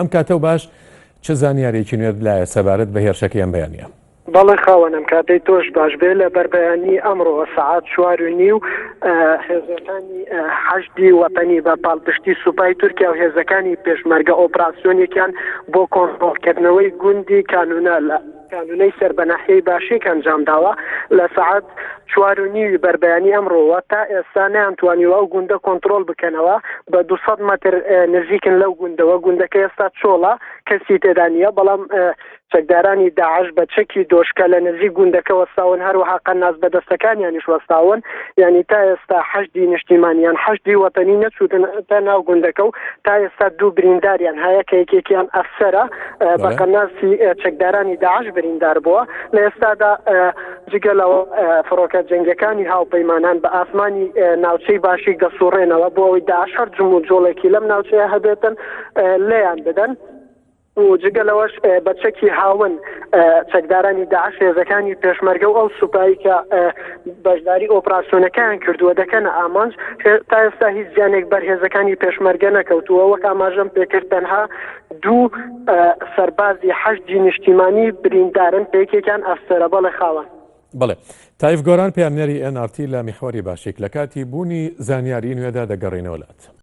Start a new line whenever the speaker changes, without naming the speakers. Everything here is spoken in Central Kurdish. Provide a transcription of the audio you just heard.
ئەم کاتەو باش، چ زانیاریەکی نوێت لایە سەبارەت بە هێرشەکەی ئەم بەیانیە؟
بەڵێ خاوەنم کاتەی تۆش باش بێ لە بەربەیانی ئەمڕۆ سەعات چوار و نیو هێزەکانی حەشدی وەتەنی بە پاڵپشتی سوپای تورکیا و هێزەکانی پێشمەرگە ئۆپراسیۆنێکیان بۆ کۆنتڕۆڵکردنەوەی گوندی کانونە لە کانونەی سەر بە ناحیەی باشیک ئەنجامداوە لە سەعات چوار و نیوی بەربەیانی ئەمڕۆوە تا ئێستا نەیانتوانیوە ئەو گوندە کۆنتڕۆڵ بکەنەوە بە 200 مەتر نزیکن لەو گوندەوە گوندەکە ئێستا چۆڵە کەسی تێدا نییە بەڵام چەکدارانی داعش بە چەکی دۆشکە لە نزیک گوندەکە وەستاون، هەروەها قەناس بەدەستەکانیانیش وەستاون، یانی تا ئێستا حەشدی نیشتیمانی یان حەشدی وەتەنی نەچووتنەتە ناو گوندەکە و تا ئێستا دوو برینداریان هەیە کە یەکێکیان ئەفسەرە بە قەناسی چەکدارانی داعش بریندار بووە. لە ئێستادا جگە لەوە فڕۆکە جەنگیەکانی هاوپەیمانان بە ئاسمانی ناوچەی باشیک دەسوڕێنەوە بۆ ئەوەی داعش هەر جموجۆڵێکی لەم ناوچەیە هەبێتن لێیان بدەن. و جگە لەوەش بە چەکی هاون چەکدارانی داعش هێزەکانی پێشمەرگە و ئەو سوپایی کە بەشداری ئۆپراسیۆنەکەیان کردووە دەکەنە ئامانج تا ئێستا هیچ زیانێک بەر هێزەکانی پێشمەرگە نەکەوتووە وەک ئاماژەم پێکرد تەنها دوو سەربازی حەشدی نیشتیمانی بریندارن کە یەکێکیان ئەفسەرە بەڵێ خاوەن.
بەڵێ تایف گۆران پەیامنێری ئێن ئاڕ تی لە میحوەری باشیک لە کاتی بوونی زانیاری نوێدا دەگەڕێینەوە لات.